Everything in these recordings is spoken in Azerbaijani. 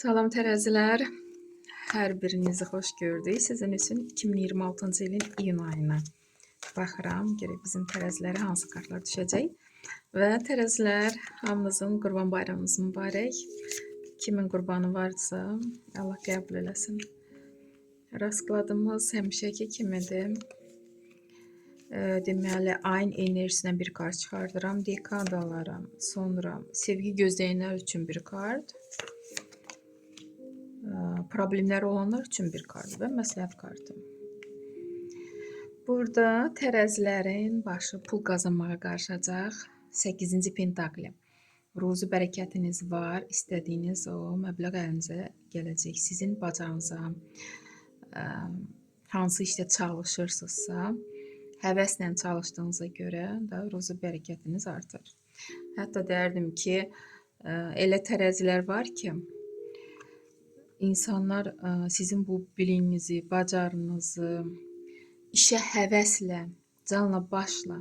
Salam tərəzilər. Hər birinizi xoş gördük. Sizin üçün 2026-cı ilin iyun ayına baxıram. Görək bizim tərəzilərə hansı kartlar düşəcək. Və tərəzilər, hamınızın Qurban Bayramınız mübarək. Kimin qurbanı varsa, Allah qəbul eləsin. Raskladımız həmişəki kimidir. Deməli, ayın enerjisinə bir kart çıxardıram. Dekadalara, sonra sevgi gözləyənlər üçün bir kart. Problemləri olanlar üçün bir kart və məsləhət kartı. Burada tərəzilərin başı pul qazanmağa qarışacaq. 8-ci pentakli. Ruzi bərəkətiniz var. İstədiyiniz o məbləğ əlinizə gələcək. Sizin bacarınıza, hansı işdə çalışırsınızsa, həvəslə çalışdığınıza görə də ruzi bərəkətiniz artır. Hətta deyərdim ki, elə tərəzilər var ki, insanlar sizin bu biliyinizi, bacarınızı, işə həvəslə, canla başla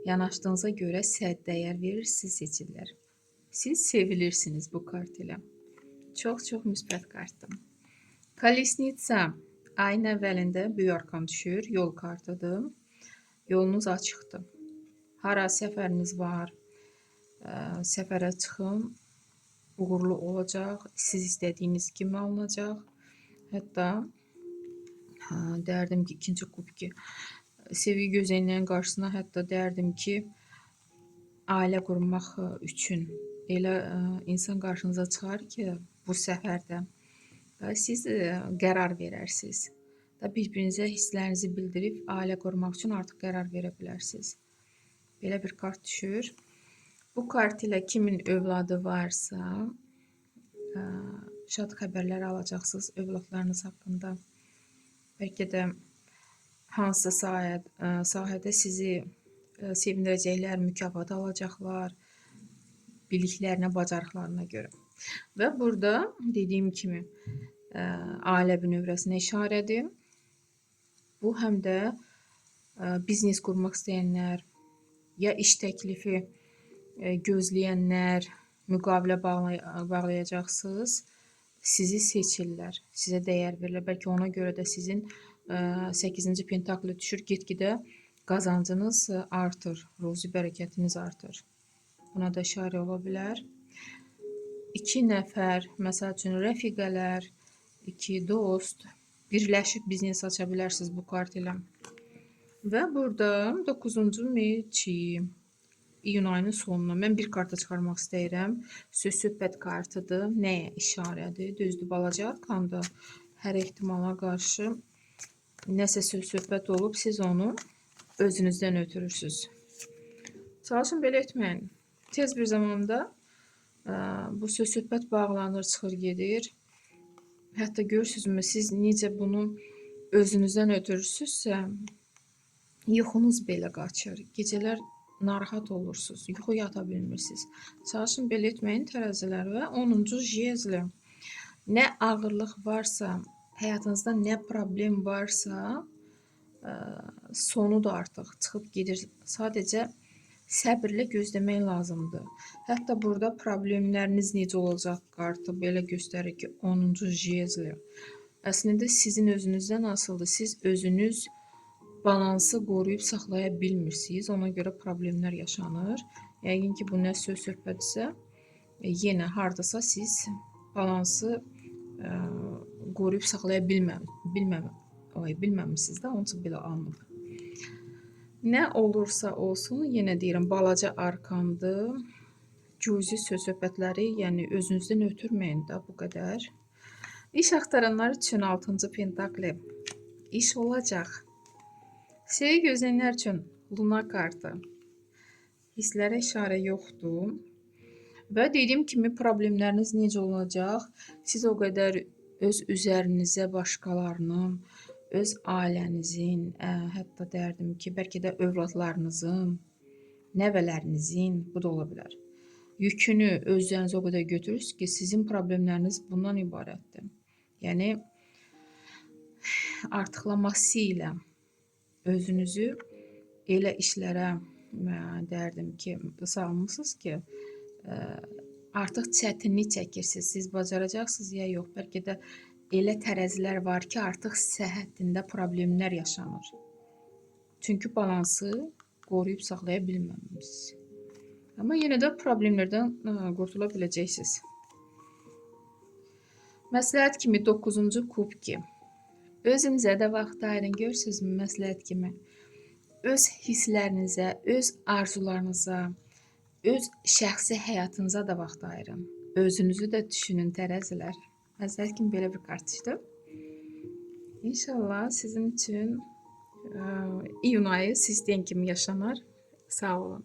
yanaşdığınıza görə sizə dəyər verir, sizi seçirlər. Siz sevilirsiniz bu kart ilə. Çox-çox müsbət kartdır. Kolesnitsa ayın əvvəlində böyük arkan düşür, yol kartıdır. Yolunuz açıqdır. Hara səfəriniz var, səfərə çıxın, uğurlu olacaq, siz istədiyiniz kimi alınacaq. Hətta deyərdim ki, ikinci kubki sevgi gözləyənlərin qarşısına hətta deyərdim ki, ailə qurmaq üçün elə insan qarşınıza çıxar ki, bu səfərdə siz qərar verərsiniz. Da bir-birinizə hisslərinizi bildirib ailə qurmaq üçün artıq qərar verə bilərsiniz. Belə bir kart düşür. Bu kart ilə kimin övladı varsa, şad xəbərlər alacaqsınız övladlarınız haqqında. Bəlkə də hansısa sahədə sizi sevindirəcəklər, mükafat alacaqlar biliklərinə, bacarıqlarına görə. Və burada dediyim kimi ailə bünövrəsinə işarədir. Bu həm də biznes qurmaq istəyənlər, ya iş təklifi gözləyənlər, müqavilə bağlayacaqsınız. Sizi seçirlər, sizə dəyər verirlər. Bəlkə ona görə də sizin 8-ci pentakli düşür, get-gedə qazancınız artır, ruzi bərəkətiniz artır. Buna da işarə ola bilər. 2 nəfər, məsəl üçün rəfiqələr, 2 dost birləşib biznes aça bilərsiniz bu kart ilə. Və burada 9-cu meçi iyun ayının sonuna mən bir karta çıxarmaq istəyirəm. Söz söhbət kartıdır. Nəyə işarədir? Düzdür, balaca arkandır. Hər ehtimala qarşı nəsə söz söhbət olub, siz onu özünüzdən ötürürsünüz. Çalışın belə etməyin. Tez bir zamanda bu söz söhbət bağlanır, çıxır, gedir. Hətta görürsünüzmü, siz necə bunu özünüzdən ötürürsünüzsə, yuxunuz belə qaçır. Gecələr narahat olursunuz, yuxu yata bilmirsiniz. Çalışın belə etməyin tərəzilər və 10-cu jezli. Nə ağırlıq varsa, həyatınızda nə problem varsa, sonu da artıq çıxıb gedir. Sadəcə səbirlə gözləmək lazımdır. Hətta burada problemləriniz necə olacaq kartı belə göstərir ki, 10-cu jezli. Əslində sizin özünüzdən asılıdır. Siz özünüz balansı qoruyub saxlaya bilmirsiniz. Ona görə problemlər yaşanır. Yəqin ki, bu nə söz söhbətdirsə, yenə hardasa siz balansı qoruyub saxlaya bilməmisiniz də, onun üçün belə alınıb. Nə olursa olsun, yenə deyirəm, balaca arkandır. Cüzi söz söhbətləri, yəni özünüzdən ötürməyin də bu qədər. İş axtaranlar üçün 6-cı pentakli iş olacaq. Sevgi gözləyənlər üçün Luna kartı. Hisslərə işarə yoxdur. Və dediyim kimi problemləriniz necə olacaq? Siz o qədər öz üzərinizə başqalarının, öz ailənizin, hətta deyərdim ki, bəlkə də övladlarınızın, nəvələrinizin, bu da ola bilər. Yükünü öz üzərinizə o qədər götürürsünüz ki, sizin problemləriniz bundan ibarətdir. Yəni artıqlaması ilə özünüzü elə işlərə deyərdim ki, salmısınız ki, Artıq çətinlik çəkirsiniz. Siz bacaracaqsınız ya yox. Bəlkə də elə tərəzilər var ki, artıq səhhətində problemlər yaşanır. Çünki balansı qoruyub saxlaya bilməmisiniz. Amma yenə də problemlərdən qurtula biləcəksiniz. Məsləhət kimi 9-cu kubki. Özünüzə də vaxt ayırın, görürsünüzmü məsləhət kimi? Öz hisslərinizə, öz arzularınıza, öz şəxsi həyatınıza da vaxt ayırın. Özünüzü də düşünün tərəzilər. Məsləhət kimi belə bir kart düşdü. İnşallah sizin üçün iyun ayı siz istəyən kimi yaşanar. Sağ olun.